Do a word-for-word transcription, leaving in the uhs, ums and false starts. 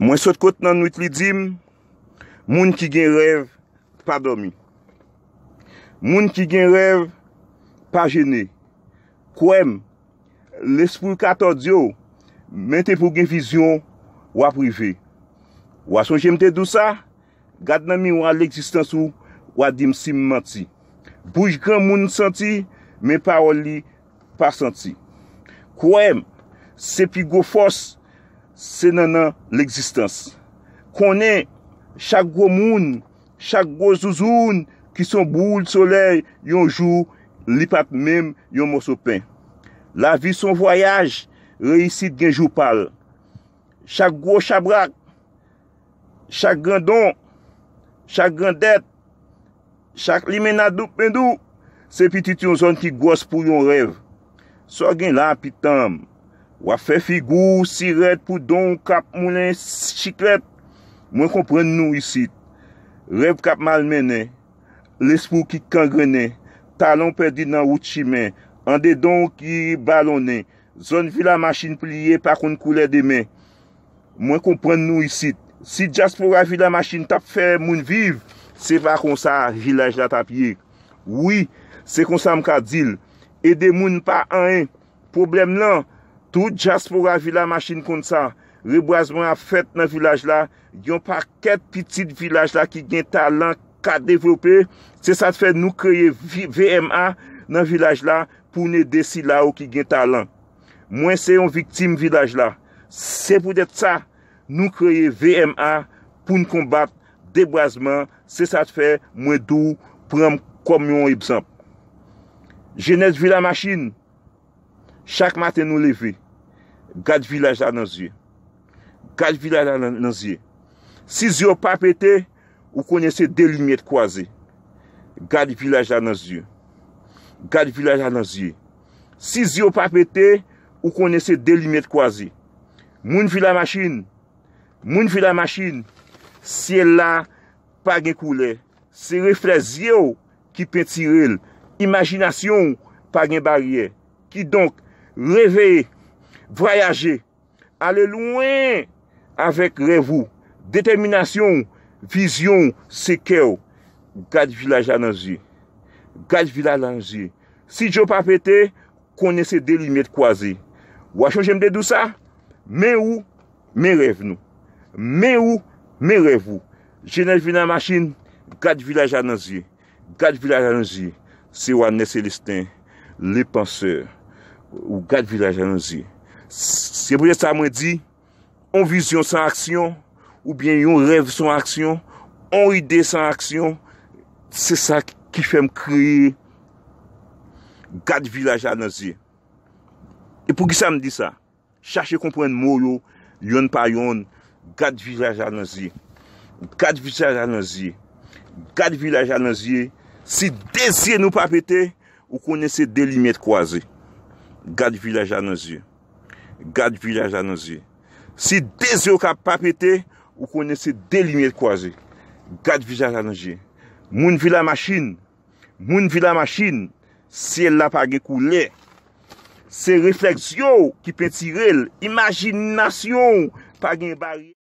Mwen sot kot nan nwit li di m, moun ki gen rèv pa dòmi. Moun ki gen rèv pa jene. Kwè m, lespri w ka tòdi w, men te pou gen vizyon, w ap rive. W a sonje m te di w sa? Gad nan miwa legzistans ou, w a di m si m manti. Bouch granmoun santi, men pawòl li pa santi. Kwè m, se pi gwo fòs, se nan nan legzistans. Konnen, chak gwo moun, chak gwo zouzoun ki se yon boul solèy, yon jou, li pa t menm yon mòso pen. Lavi se yon vwayaj, reyisit gen jou pa l. Chak gwo chabrak, chak grandon, chak grandèt, chak limena doupendou, se pitit yon zòn ki gwòs pou yon rèv. Sa w gen la, pitanm? W ap fè figi w si rèd pou don w k ap moulen chiklèt. Mwen konprann nou isit. Rèv k ap malmennen, lespri w ki kangrennen, talan w pèdi nan wout chimen, andedan w ki balonnen, zòn Vila Machin pliye pa konn koulè demen. Mwen konprann nou isit. Si dyaspora Vila Machin t ap fè moun viv, se pa konsa vilaj la t ap ye. Wi, se konsa m ka di l. Ede moun pa anyen. Pwoblèm lan, tout dyaspora Vila Machin konn sa. Rebwazman ap fèt nan vilaj la. Yon pakèt pitit vilaj la ki gen talan ka devlope. Se sa k fè nou kreye vi-, V M A nan vilaj la pou n ede sila yo ki gen talan. Mwen se yon viktim vilaj la. Se poutèt sa, nou kreye V M A pou n konbat debwazman. Se sa k fè mwen di w, pran m kòm yon egzanp. Jenès Vila Machin, chak maten nou leve, gad vilaj la nan zye. Gad vilaj la nan, nan zye. Si zye w pa pete, ou konnen se de limyè k kwaze. Gad vilaj la nan zye. Gad vilaj la nan zye. Si zye w pa pete, ou konnen se de limyè k kwaze. Moun Vila Machin, moun Vila Machin, syèl la pa gen koulè. Se reflè zye w ki pentire l. Imajinasyon w pa gen baryè. Kidonk, reveye, vwayaje, ale lwen avèk rèv ou, detèminasyon w, vizyon w, se kè w. Gad vilaj la nan zye. Gad vilaj la nan zye. Si zye w pa pete, konnen se de limyè k kwaze. W a chonje m te di w sa? Men ou, men rèv nou. Men ou, men rèv ou. Jenès Vila Machin, gad vilaj la nan zye. Gad vilaj la nan zye. Se Wanè Selesten, le pansè. Ou gad vilaj la nan zye. Se poutèt sa mwen di, on vizyon san aksyon, oubyen yon rèv san aksyon, on ide san aksyon, se sa ki fè m kreye Gad vilaj la nan zye. E poukisa m di sa? Chache konprann mo yo, yonn pa yonn. Gad vilaj la nan zye. Gad vilaj la nan zye. Gad vilaj la nan zye. Si de zye nou pa pete, ou konnen se de limyè k kwaze. Gad vilaj la nan zye. Gad vilaj la nan zye. Si de zye w ka pa pete, ou konnen se de limyè k kwaze. Gad vilaj la nan zye. Moun Vila Machin, moun Vila Machin, syèl la pa gen koulè. Se reflèks zye w ki pentire l. Imajinasyon w pa gen baryè.